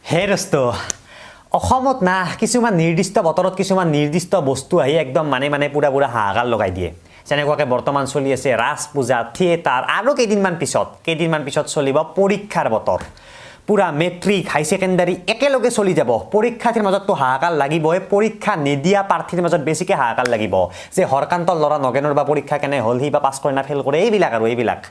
হে দোস্ত, অসমত না কিছুমান নিৰ্দিষ্ট বতৰত কিছুমান নিৰ্দিষ্ট বস্তু আহি একদম মানে মানে পুৰা পুৰা হাহাকাৰ লগাই দিয়ে। যেনেকুৱাকৈ বৰ্তমান চলি আছে ৰাস পূজা, থিয়েটাৰ, আৰু কেইদিনমান পিছত চলিব পৰীক্ষাৰ বতৰ। পুৰা মেট্ৰিক, হাই ছেকেণ্ডাৰী একেলগে চলি যাব। পৰীক্ষাৰ্থীৰ মাজততো হাহাকাৰ লাগিবই, পৰীক্ষা নিদিয়া প্ৰাৰ্থীৰ মাজত বেছিকৈ হাহাকাৰ লাগিব যে হৰকান্তৰ ল'ৰা নগেনৰ বা পৰীক্ষা কেনে হ'ল, সি বা পাছ কৰে না ফেইল কৰে, এইবিলাক আৰু এইবিলাক।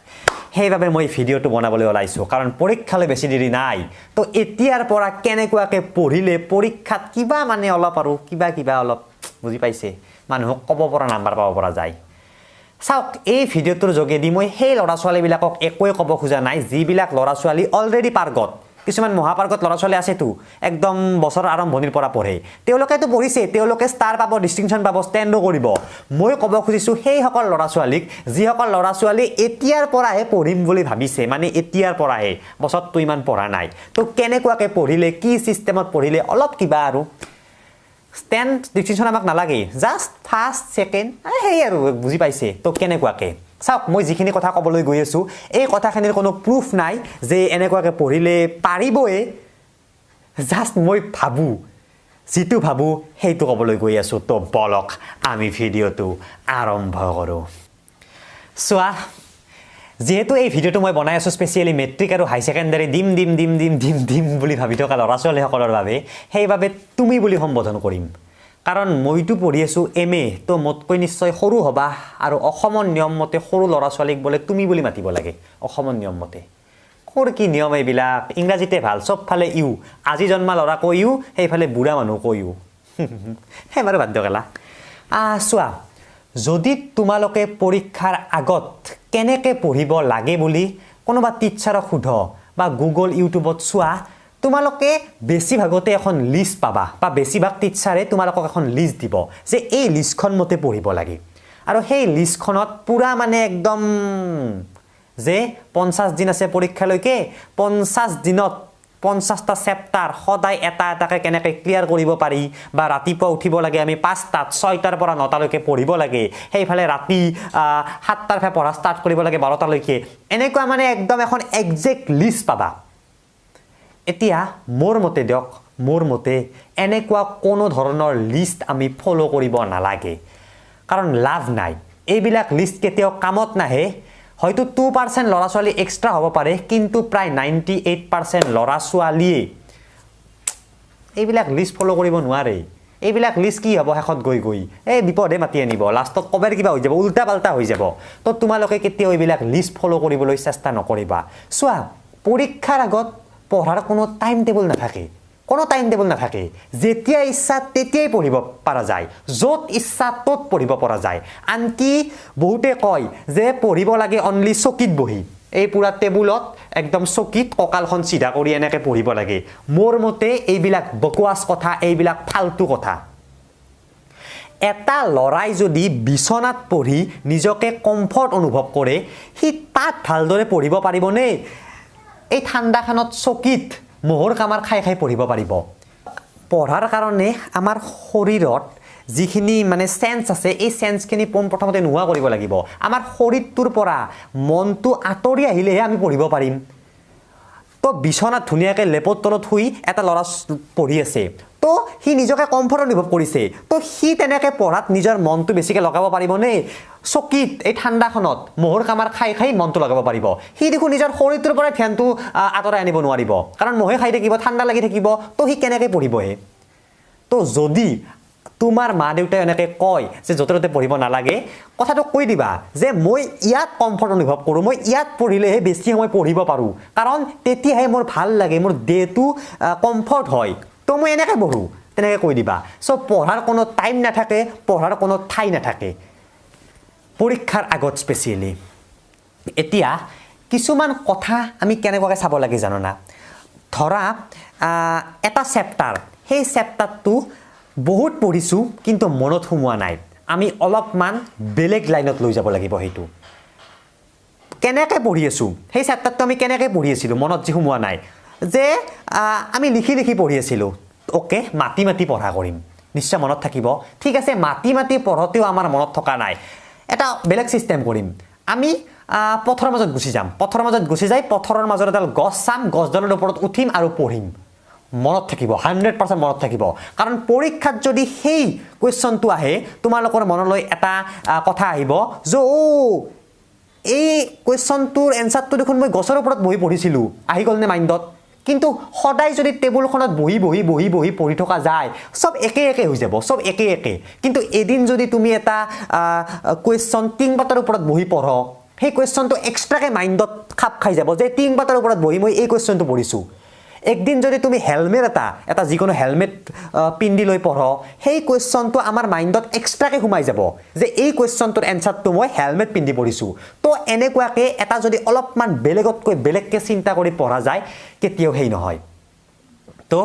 সেইবাবে মই ভিডিঅ'টো বনাবলৈ ওলাইছোঁ, কাৰণ পৰীক্ষালৈ বেছি দেৰি নাই। তো এতিয়াৰ পৰা কেনেকুৱাকৈ পঢ়িলে পৰীক্ষাত কিবা মানে অলপ আৰু কিবা কিবা অলপ বুজি পাইছে, মানুহক ক'ব পৰা নাম্বাৰ পাব পৰা যায়। চাওক, এই ভিডিঅ'টোৰ যোগেদি মই সেই ল'ৰা ছোৱালীবিলাকক একোৱে ক'ব খোজা নাই যিবিলাক ল'ৰা ছোৱালী অলৰেডি পাৰ্গত। কিছুমান মহাপাৰ্গত ল'ৰা ছোৱালী আছেতো, একদম বছৰৰ আৰম্ভণিৰ পৰা পঢ়ে, তেওঁলোকেতো পঢ়িছে, তেওঁলোকে ষ্টাৰ পাব, ডিষ্টিংশ্যন পাব, ষ্টেণ্ডো কৰিব। মই ক'ব খুজিছোঁ সেইসকল ল'ৰা ছোৱালীক যিসকল ল'ৰা ছোৱালী এতিয়াৰ পৰাহে পঢ়িম বুলি ভাবিছে, মানে এতিয়াৰ পৰাহে, বছৰটো ইমান পঢ়া নাই। তো কেনেকুৱাকৈ পঢ়িলে, কি ছিষ্টেমত পঢ়িলে অলপ কিবা আৰু ষ্টেণ্ড ডিষ্টিংশ্যন আমাক নালাগে, জাষ্ট ফাৰ্ষ্ট ছেকেণ্ড, সেই আৰু বুজি পাইছে। তো কেনেকুৱাকৈ চাওক, মই যিখিনি কথা ক'বলৈ গৈ আছোঁ এই কথাখিনিৰ কোনো প্ৰুফ নাই যে এনেকুৱাকৈ পঢ়িলে পাৰিবই, জাষ্ট মই ভাবোঁ, যিটো ভাবোঁ সেইটো ক'বলৈ গৈ আছোঁ। তো বলক আমি ভিডিঅ'টো আৰম্ভ কৰোঁ। চোৱা, যিহেতু এই ভিডিঅ'টো মই বনাই আছোঁ স্পেচিয়েলি মেট্ৰিক আৰু হাই ছেকেণ্ডাৰী দিম দিম দিম দিম দিম দিম বুলি ভাবি থকা ল'ৰা ছোৱালীসকলৰ বাবে, সেইবাবে তুমি বুলি সম্বোধন কৰিম, কাৰণ মইতো পঢ়ি আছোঁ এম এ, তো মোতকৈ নিশ্চয় সৰু হ'বা, আৰু অসমৰ নিয়ম মতে সৰু ল'ৰা ছোৱালীক বোলে তুমি বুলি মাতিব লাগে অসমৰ নিয়ম মতে। ক'ৰ কি নিয়ম এইবিলাক, ইংৰাজীতে ভাল, চবফালে ইউ, আজি জন্মা ল'ৰাকো ইউ, সেইফালে বুঢ়া মানুহকো ইউ, সেই বাৰু বাদ দিয়ক। চোৱা, যদি তোমালোকে পৰীক্ষাৰ আগত কেনেকৈ পঢ়িব লাগে বুলি কোনোবা টিচাৰক সোধ বা গুগল, ইউটিউবত চোৱা, তোমালোকে বেছিভাগতে এখন লিষ্ট পাবা, বা বেছিভাগ টিচাৰে তোমালোকক এখন লিষ্ট দিব যে এই লিষ্টখন মতে পঢ়িব লাগে। আৰু সেই লিষ্টখনত পূৰা মানে একদম যে 50 দিন আছে পৰীক্ষালৈকে, 50 দিনত 50টা চেপ্টাৰ সদায় এটা এটাকৈ কেনেকৈ ক্লিয়াৰ কৰিব পাৰি, বা ৰাতিপুৱা উঠিব লাগে আমি 5টাত, 6টাৰ পৰা 9টালৈকে পঢ়িব লাগে, সেইফালে ৰাতি 7টাৰ পৰা পঢ়া ষ্টাৰ্ট কৰিব লাগে 12টালৈকে, এনেকুৱা মানে একদম এখন একজেক্ট লিষ্ট পাবা। এতিয়া মোৰ মতে দিয়ক, মোৰ মতে এনেকুৱা কোনো ধৰণৰ লিষ্ট আমি ফ'ল' কৰিব নালাগে, কাৰণ লাভ নাই। এইবিলাক লিষ্ট কেতিয়াও কামত নাহে। হয়তো 2% ল'ৰা ছোৱালী এক্সট্ৰা হ'ব পাৰে, কিন্তু প্ৰায় 98% ল'ৰা ছোৱালীয়ে এইবিলাক লিষ্ট ফ'ল' কৰিব নোৱাৰে। এইবিলাক লিষ্ট কি হ'ব শেষত গৈ গৈ এই বিপদে মাতি আনিব, লাষ্টত ক'বাৰ কিবা হৈ যাব, উল্টা পাল্টা হৈ যাব। তো তোমালোকে কেতিয়াও এইবিলাক লিষ্ট ফ'ল' কৰিবলৈ চেষ্টা নকৰিবা। চোৱা, পৰীক্ষাৰ আগত পঢ়াৰ কোনো টাইম টেবুল নাথাকে, কোনো টাইম টেবুল নাথাকে। যেতিয়া ইচ্ছা তেতিয়াই পঢ়িব পৰা যায়, য'ত ইচ্ছা ত'ত পঢ়িব পৰা যায়। আনকি বহুতে কয় যে পঢ়িব লাগে অনলি চকীত বহি, এই পূৰা টেবুলত একদম চকীত কঁকালখন চিধা কৰি এনেকৈ পঢ়িব লাগে। মোৰ মতে এইবিলাক বকৱাছ কথা, এইবিলাক ফাল্টু কথা। এটা ল'ৰাই যদি বিচনাত পঢ়ি নিজকে কমফৰ্ট অনুভৱ কৰে, সি তাত ভালদৰে পঢ়িব পাৰিবনে? এই ঠাণ্ডাখনত চকীত মহৰ কামাৰ খাই খাই পঢ়িব পাৰিব? পঢ়াৰ কাৰণে আমাৰ শৰীৰত যিখিনি মানে চেন্স আছে, এই চেন্সখিনি পোনপ্ৰথমতে নোহোৱা কৰিব লাগিব। আমাৰ শৰীৰটোৰ পৰা মনটো আঁতৰি আহিলেহে আমি পঢ়িব পাৰিম। তো বিচনাত ধুনীয়াকৈ লেপৰ তলত শুই এটা ল'ৰা পঢ়ি আছে, তো সি নিজকে কমফৰ্ট অনুভৱ কৰিছে, তো সি তেনেকৈ পঢ়াত নিজৰ মনটো বেছিকৈ লগাব পাৰিবনে? চকীত এই ঠাণ্ডাখনত মহৰ কামাৰ খাই খাই মনটো লগাব পাৰিব? সি দেখোন নিজৰ শৰীৰটোৰ পৰাই ধ্যানটো আঁতৰাই আনিব নোৱাৰিব, কাৰণ মহে খাই থাকিব, ঠাণ্ডা লাগি থাকিব, তো সি কেনেকৈ পঢ়িবহে? তো যদি তোমাৰ মা দেউতাই এনেকৈ কয় যে য'তে ত'তে পঢ়িব নালাগে, কথাটো কৈ দিবা যে মই ইয়াত কমফৰ্ট অনুভৱ কৰোঁ, মই ইয়াত পঢ়িলেহে বেছি সময় পঢ়িব পাৰোঁ, কাৰণ তেতিয়াহে মোৰ ভাল লাগে, মোৰ দেহটো কমফৰ্ট হয়, তো মই এনেকৈ পঢ়োঁ, তেনেকৈ কৈ দিবা। চ' পঢ়াৰ কোনো টাইম নাথাকে, পঢ়াৰ কোনো ঠাই নাথাকে পৰীক্ষাৰ আগত স্পেচিয়েলি। এতিয়া কিছুমান কথা আমি কেনেকুৱাকৈ চাব লাগে জাননা? ধৰা এটা চেপ্টাৰ, সেই চেপ্টাৰটো বহুত পঢ়িছোঁ কিন্তু মনত সোমোৱা নাই, আমি অলপমান বেলেগ লাইনত লৈ যাব লাগিব। সেইটো কেনেকৈ পঢ়ি আছোঁ, সেই চেপ্টাৰটো আমি কেনেকৈ পঢ়ি আছিলোঁ, মনত যি সোমোৱা নাই, যে আমি লিখি লিখি পঢ়ি আছিলোঁ, অ'কে মাতি মাতি পঢ়া কৰিম, নিশ্চয় মনত থাকিব। ঠিক আছে, মাতি মাতি পঢ়োঁতেও আমাৰ মনত থকা নাই, এটা বেলেগ ছিষ্টেম কৰিম। আমি পথৰৰ মাজত গুচি যাম, পথৰৰ মাজত গুচি যাই পথৰৰ মাজত এডাল গছ চাম, গছডালৰ ওপৰত উঠিম আৰু পঢ়িম। মনত থাকিব, 100% মনত থাকিব। কাৰণ পৰীক্ষাত যদি সেই কুৱেশ্যনটো আহে, তোমালোকৰ মনলৈ এটা কথা আহিব যে অ' এই কুৱেশ্যনটোৰ এনচাৰটো দেখোন মই গছৰ ওপৰত বহি পঢ়িছিলোঁ, আহি গ'লনে মাইণ্ডত? কিন্তু সদায় যদি টেবুলখনত বহি বহি বহি বহি পঢ়ি থকা যায়, চব একে একে হৈ যাব, চব একে একে। কিন্তু এদিন যদি তুমি এটা কুৱেশ্যন টিংপাতৰ ওপৰত বহি পঢ়, সেই কুৱেশ্যনটো এক্সট্ৰাকৈ মাইণ্ডত খাপ খাই যাব যে টিংপাতৰ ওপৰত বহি মই এই কুৱেশ্যনটো পঢ়িছোঁ। একদিন যদি তুমি হেলমেট এটা যিকোনো হেলমেট পিন্ধি লৈ পঢ়, সেই কুৱেশ্যনটো আমাৰ মাইণ্ডত এক্সট্ৰাকৈ সোমাই যাব যে এই কুৱেশ্যনটোৰ এনচাৰটো মই হেলমেট পিন্ধি পঢ়িছোঁ। তো এনেকুৱাকৈ এটা যদি অলপমান বেলেগতকৈ বেলেগকৈ চিন্তা কৰি পঢ়া যায়, কেতিয়াও সেই নহয়। তো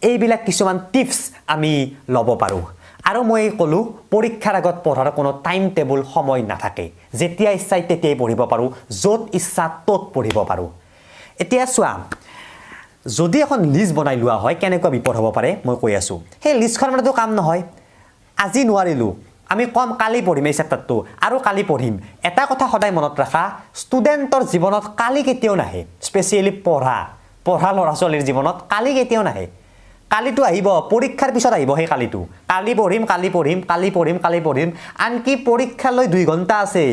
এইবিলাক কিছুমান টিপছ আমি ল'ব পাৰোঁ। আৰু মই ক'লোঁ, পৰীক্ষাৰ আগত পঢ়াৰ কোনো টাইম টেবুল সময় নাথাকে, যেতিয়া ইচ্ছাই তেতিয়াই পঢ়িব পাৰোঁ, য'ত ইচ্ছা ত'ত পঢ়িব পাৰোঁ। এতিয়া চোৱা, যদি এখন লিষ্ট বনাই লোৱা হয় কেনেকুৱা বিপদ হ'ব পাৰে মই কৈ আছোঁ। সেই লিষ্টখন মানেতো কাম নহয়, আজি নোৱাৰিলোঁ আমি কম কালি পঢ়িম এই চেপ্টাৰটো আৰু কালি পঢ়িম। এটা কথা সদায় মনত ৰাখা, ষ্টুডেণ্টৰ জীৱনত কালি কেতিয়াও নাহে, স্পেচিয়েলি পঢ়া ল'ৰা ছোৱালীৰ জীৱনত কালি কেতিয়াও নাহে। কালিটো আহিব পৰীক্ষাৰ পিছত আহিব, সেই কালিটো, কালি পঢ়িম কালি পঢ়িম কালি পঢ়িম কালি পঢ়িম, আনকি পৰীক্ষালৈ 2 ঘণ্টা আছে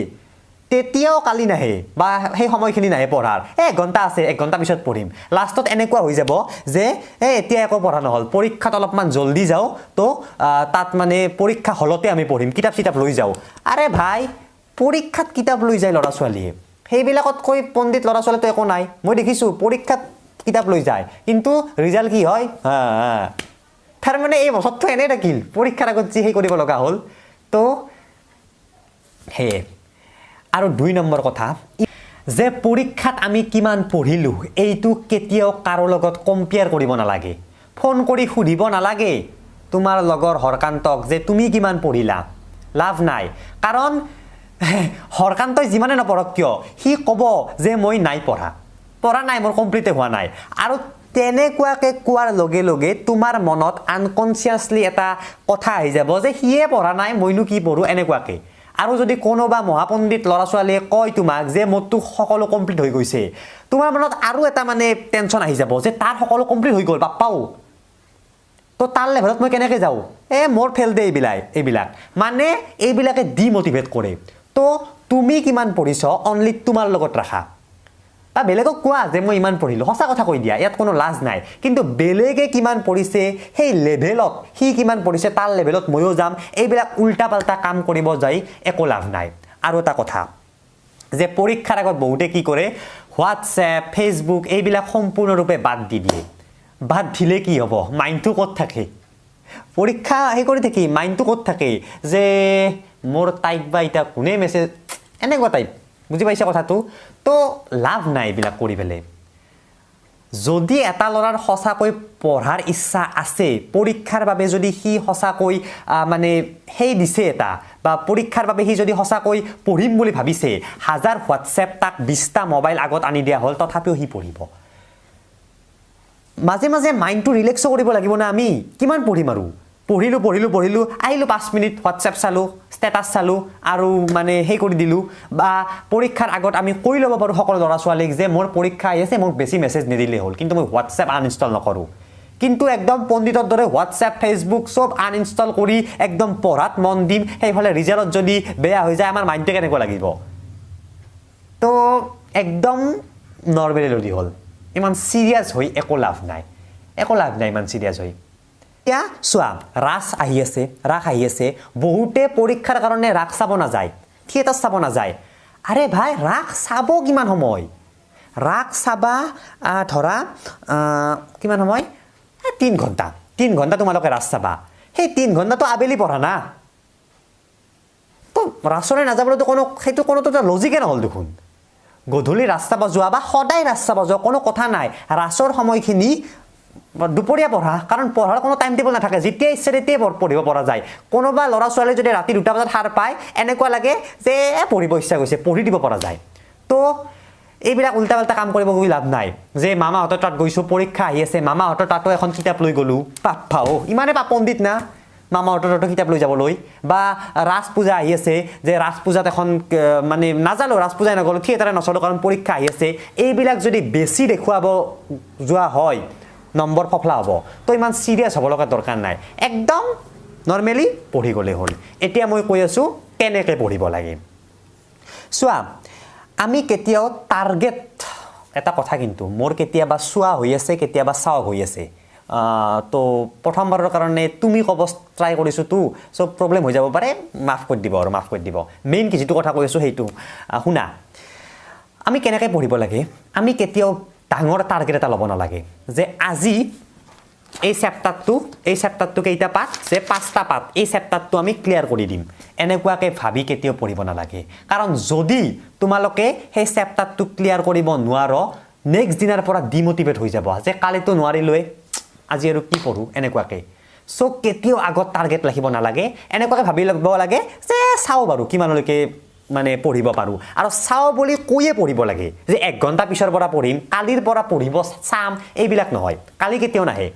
তেতিয়াও কালি নাহে বা সেই সময়খিনি নাহে পঢ়াৰ, 1 ঘণ্টা আছে 1 ঘণ্টা পিছত পঢ়িম। লাষ্টত এনেকুৱা হৈ যাব যে এই এতিয়া একো পঢ়া নহ'ল, পৰীক্ষাত অলপমান জল্দি যাওঁ, তো তাত মানে পৰীক্ষা হলতে আমি পঢ়িম, কিতাপ চিতাপ লৈ যাওঁ। আৰে ভাই, পৰীক্ষাত কিতাপ লৈ যায় ল'ৰা ছোৱালীয়ে, সেইবিলাকতকৈ পণ্ডিত ল'ৰা ছোৱালীটো একো নাই। মই দেখিছোঁ পৰীক্ষাত কিতাপ লৈ যায়, কিন্তু ৰিজাল্ট কি হয়, তাৰমানে এই বছৰটো এনেই থাকিল, পৰীক্ষাৰ আগত যি সেই কৰিব লগা হ'ল। তো সেয়ে। আৰু 2 নম্বৰ কথা যে পৰীক্ষাত আমি কিমান পঢ়িলোঁ এইটো কেতিয়াও কাৰো লগত কম্পেয়াৰ কৰিব নালাগে, ফোন কৰি সুধিব নালাগে তোমাৰ লগৰ হৰকান্তক যে তুমি কিমান পঢ়িলা, লাভ নাই। কাৰণ হৰকান্তই যিমানে নপঢ়ক কিয় সি ক'ব যে মই নাই পঢ়া, পঢ়া নাই, মোৰ কমপ্লিটে হোৱা নাই। আৰু তেনেকুৱাকৈ কোৱাৰ লগে লগে তোমাৰ মনত আনকনচিয়াছলি এটা কথা আহি যাব যে সিয়ে পঢ়া নাই, মইনো কি পঢ়োঁ, এনেকুৱাকৈ। আৰু যদি কোনোবা মহাপণ্ডিত ল'ৰা ছোৱালীয়ে কয় তোমাক যে মোৰতো সকলো কমপ্লিট হৈ গৈছে, তোমাৰ মনত আৰু এটা মানে টেনশ্যন আহি যাব যে তাৰ সকলো কমপ্লিট হৈ গ'ল, বাপ্পাও, তো তাৰ লেভেলত মই কেনেকৈ যাওঁ, মোৰ ফেল দে এইবিলাক মানে এইবিলাকে ডিমটিভেট কৰে। তো তুমি কিমান পঢ়িছ অনলি তোমাৰ লগত ৰাখা, বা বেলেগক কোৱা যে মই ইমান পঢ়িলোঁ, সঁচা কথা কৈ দিয়া, ইয়াত কোনো লাজ নাই। কিন্তু বেলেগে কিমান পঢ়িছে সেই লেভেলত, সি কিমান পঢ়িছে তাৰ লেভেলত ময়ো যাম, এইবিলাক উল্টা পাল্টা কাম কৰিব যাই একো লাভ নাই। আৰু এটা কথা যে পৰীক্ষাৰ আগত বহুতে কি কৰে, হোৱাটছএপ ফেচবুক এইবিলাক সম্পূৰ্ণৰূপে বাদ দি দিয়ে। বাদ দিলে কি হ'ব, মাইণ্ডটো ক'ত থাকে, পৰীক্ষা সেই কৰি থাকি মাইণ্ডটো ক'ত থাকে যে মোৰ টাইপ বা এতিয়া কোনে মেছেজ, এনেকুৱা টাইপ, বুজি পাইছা কথাটো? তো লাভ নাই এইবিলাক কৰি পেলাই। যদি এটা ল'ৰাৰ সঁচাকৈ পঢ়াৰ ইচ্ছা আছে, পৰীক্ষাৰ বাবে যদি সি সঁচাকৈ মানে সেই দিছে এটা, বা পৰীক্ষাৰ বাবে সি যদি সঁচাকৈ পঢ়িম বুলি ভাবিছে, 1000 হোৱাটছএপ তাক 20টা মোবাইল আগত আনি দিয়া হ'ল, তথাপিও সি পঢ়িব। মাজে মাজে মাইণ্ডটো ৰিলেক্সো কৰিব লাগিব না, আমি কিমান পঢ়িম আৰু, পঢ়িলোঁ পঢ়িলোঁ পঢ়িলোঁ, আহিলোঁ 5 মিনিট হোৱাটছএপ চালোঁ, ষ্টেটাছ চালোঁ, আৰু মানে সেই কৰি দিলোঁ। বা পৰীক্ষাৰ আগত আমি কৈ ল'ব পাৰোঁ সকলো ল'ৰা ছোৱালীক যে মোৰ পৰীক্ষা আহি আছে, মোক বেছি মেছেজ নিদিলেই হ'ল, কিন্তু মই হোৱাটছএপ আনইনষ্টল নকৰোঁ। কিন্তু একদম পণ্ডিতৰ দৰে হোৱাটছএপ ফেচবুক চব আনইনষ্টল কৰি একদম পঢ়াত মন দিম, সেইফালে ৰিজাল্টত যদি বেয়া হৈ যায় আমাৰ মাইণ্ডটো কেনেকুৱা লাগিব? তো একদম নৰ্মেলি ললি হ'ল, ইমান চিৰিয়াছ হৈ একো লাভ নাই, একো লাভ নাই ইমান চিৰিয়াছ হৈ। এতিয়া চোৱা, ৰাস আহি আছে, ৰাস আহি আছে, বহুতে পৰীক্ষাৰ কাৰণে ৰাস চাব নাযায়, থিয়েটাৰ চাব নাযায়। আৰে ভাই, ৰাস চাব কিমান সময়? ৰাস চাবা ধৰা কিমান সময়, 3 ঘণ্টা, 3 ঘণ্টা তোমালোকে ৰাস চাবা। সেই 3 ঘণ্টাটো আবেলি পঢ়া না, তো ৰাসলৈ নাযাবলৈতো কোনো সেইটো কোনোতো এটা লজিকে নহ'ল দেখোন। গধূলি ৰাস চাব যোৱা বা সদায় ৰাস চাব যোৱা কোনো কথা নাই, ৰাসৰ সময়খিনি দুপৰীয়া পঢ়া, কাৰণ পঢ়াৰ কোনো টাইম টেবুল নাথাকে, যেতিয়া ইচ্ছা তেতিয়াই পঢ়িব পৰা যায়। কোনোবা ল'ৰা ছোৱালী যদি ৰাতি 2টা বজাত সাৰ পায়, এনেকুৱা লাগে যে পঢ়িব ইচ্ছা গৈছে, পঢ়ি দিব পৰা যায়। তো এইবিলাক উল্টা পাল্টা কাম কৰিব গৈ লাভ নাই। যে মামাহঁতৰ তাত গৈছোঁ, পৰীক্ষা আহি আছে, মামাহঁতৰ তাতো এখন কিতাপ লৈ গ'লোঁ, পাপ্পাও ইমানে পাপ পণ্ডিত না মামাহঁতৰ তাতো কিতাপ লৈ যাবলৈ। বা ৰাস পূজা আহি আছে, যে ৰাস পূজাত এখন মানে নাজালোঁ, ৰাস পূজাই নগ'লোঁ, থিয়েটাৰে নচলোঁ, কাৰণ পৰীক্ষা আহি আছে। এইবিলাক যদি বেছি দেখুৱাব যোৱা হয়, নম্বৰ ফফলা হ'ব। তো ইমান চিৰিয়াছ হ'ব লগা দৰকাৰ নাই, একদম নৰ্মেলি পঢ়ি গ'লেই হ'ল। এতিয়া মই কৈ আছোঁ কেনেকৈ পঢ়িব লাগে। চোৱা, আমি কেতিয়াও টাৰ্গেট, এটা কথা কিন্তু মোৰ কেতিয়াবা চোৱা হৈ আছে, কেতিয়াবা চাওক হৈ আছে, তো প্ৰথমবাৰৰ কাৰণে তুমি ক'ব ট্ৰাই কৰিছোঁ তো চব প্ৰব্লেম হৈ যাব পাৰে, মাফ কৰি দিব আৰু মাফ কৰি দিব। মেইন কি যিটো কথা কৈ আছোঁ সেইটো শুনা। আমি কেনেকৈ পঢ়িব লাগে, আমি কেতিয়াও ডাঙৰ টাৰ্গেট এটা ল'ব নালাগে যে আজি এই চেপ্টাৰটো কেইটা পাত, যে 5টা পাত, এই চেপ্টাৰটো আমি ক্লিয়াৰ কৰি দিম, এনেকুৱাকৈ ভাবি কেতিয়াও পঢ়িব নালাগে। কাৰণ যদি তোমালোকে সেই চেপ্টাৰটো ক্লিয়াৰ কৰিব নোৱাৰ, নেক্সট দিনাৰ পৰা ডিম'টিভেট হৈ যাব যে কালিতো নোৱাৰিলোৱে, আজি আৰু কি পঢ়োঁ, এনেকুৱাকৈ। চ' কেতিয়াও আগত টাৰ্গেট ৰাখিব নালাগে, এনেকুৱাকৈ ভাবি ল'ব লাগে যে চাওঁ বাৰু কিমানলৈকে মানে পঢ়িব পাৰোঁ, আৰু চাওঁ বুলি কৈয়ে পঢ়িব লাগে যে 1 ঘণ্টা পিছৰ পৰা পঢ়িম, কালিৰ পৰা পঢ়িব চাম, এইবিলাক নহয়। কালি কেতিয়াও নাহে,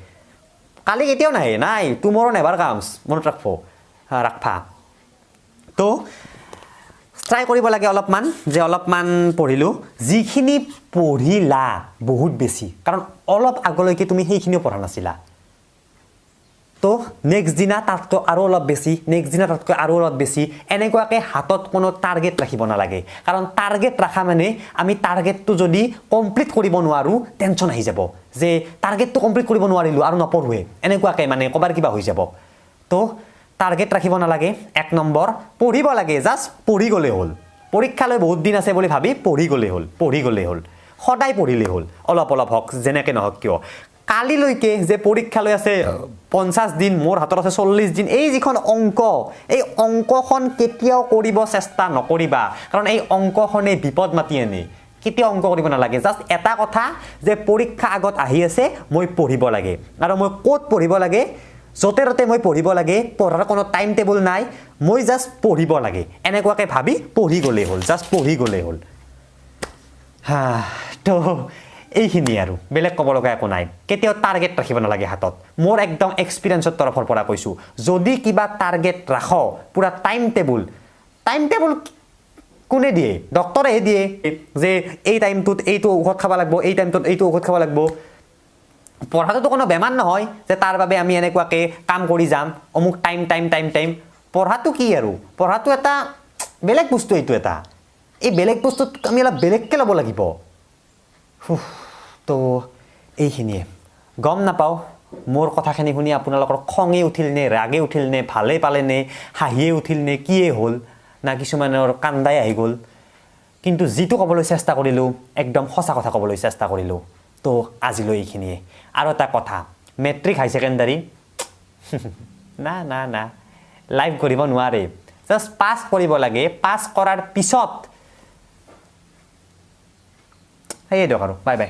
কালি কেতিয়াও নাহে, নাই, টুমৰো নেভাৰ কামছ, মনত ৰাখব ৰাখবা। তো ট্ৰাই কৰিব লাগে অলপমান, যে অলপমান পঢ়িলোঁ, যিখিনি পঢ়িলা বহুত বেছি, কাৰণ অলপ আগলৈকে তুমি সেইখিনিও পঢ়া নাছিলা। তো নেক্সট দিনা তাতকৈ আৰু অলপ বেছি, নেক্সট দিনা তাতকৈ আৰু অলপ বেছি, এনেকুৱাকৈ হাতত কোনো টাৰ্গেট ৰাখিব নালাগে। কাৰণ টাৰ্গেট ৰখা মানে আমি টাৰ্গেটটো যদি কমপ্লিট কৰিব নোৱাৰোঁ টেনশ্যন আহি যাব যে টাৰ্গেটটো কমপ্লিট কৰিব নোৱাৰিলোঁ আৰু নপঢ়োৱে, এনেকুৱাকৈ মানে ক'বাৰ কিবা হৈ যাব। তো টাৰ্গেট ৰাখিব নালাগে, 1 নম্বৰ। পঢ়িব লাগে, জাষ্ট পঢ়ি গ'লেই হ'ল। পৰীক্ষালৈ বহুত দিন আছে বুলি ভাবি পঢ়ি গ'লেই হ'ল, পঢ়ি গ'লেই হ'ল, সদায় পঢ়িলেই হ'ল, অলপ অলপ হওক যেনেকৈ নহওক কিয়। কালিলৈকে যে পৰীক্ষালৈ আছে 50 দিন, মোৰ হাতত আছে 40 দিন, এই যিখন অংক, এই অংকখন কেতিয়াও কৰিব চেষ্টা নকৰিবা, কাৰণ এই অংকখনে বিপদ মাতি আনে। কেতিয়াও অংক কৰিব নালাগে। জাষ্ট এটা কথা যে পৰীক্ষা আগত আহি আছে, মই পঢ়িব লাগে, আৰু মই ক'ত পঢ়িব লাগে, য'তে ত'তে মই পঢ়িব লাগে, পঢ়াৰ কোনো টাইম টেবুল নাই, মই জাষ্ট পঢ়িব লাগে, এনেকুৱাকৈ ভাবি পঢ়ি গ'লেই হ'ল, জাষ্ট পঢ়ি গ'লেই হ'ল। হা, তো এইখিনি আৰু বেলেগ ক'ব লগা একো নাই। কেতিয়াও টাৰ্গেট ৰাখিব নালাগে হাতত। মোৰ একদম এক্সপিৰিয়েঞ্চৰ তৰফৰ পৰা কৈছোঁ, যদি কিবা টাৰ্গেট ৰাখ, পূৰা টাইম টেবুল, টাইম টেবুল কোনে দিয়ে? ডক্টৰেহে দিয়ে যে এই টাইমটোত এইটো ঔষধ খাব লাগিব, এই টাইমটোত এইটো ঔষধ খাব লাগিব। পঢ়াটোতো কোনো বেমাৰ নহয় যে তাৰ বাবে আমি এনেকুৱাকৈ কাম কৰি যাম, অমুক টাইম টাইম টাইম টাইম। পঢ়াটো কি আৰু, পঢ়াটো এটা বেলেগ বস্তু, এইটো এটা, এই বেলেগ বস্তুত আমি অলপ বেলেগকৈ ল'ব লাগিব। তো এইখিনিয়ে। গম নাপাওঁ মোৰ কথাখিনি শুনি আপোনালোকৰ খঙে উঠিল নে, ৰাগে উঠিল নে, ভালেই পালে নে, হাঁহিয়ে উঠিল নে, কিয়ে হ'ল না, কিছুমানৰ কান্দাই আহি গ'ল। কিন্তু যিটো ক'বলৈ চেষ্টা কৰিলোঁ, একদম সঁচা কথা ক'বলৈ চেষ্টা কৰিলোঁ। তো আজিলৈ এইখিনিয়ে। আৰু এটা কথা, মেট্ৰিক হাই ছেকেণ্ডাৰী না না না লাইভ কৰিব নোৱাৰে, জাষ্ট পাছ কৰিব লাগে। পাছ কৰাৰ পিছত সেয়ে দিয়ক আৰু, বাই বাই।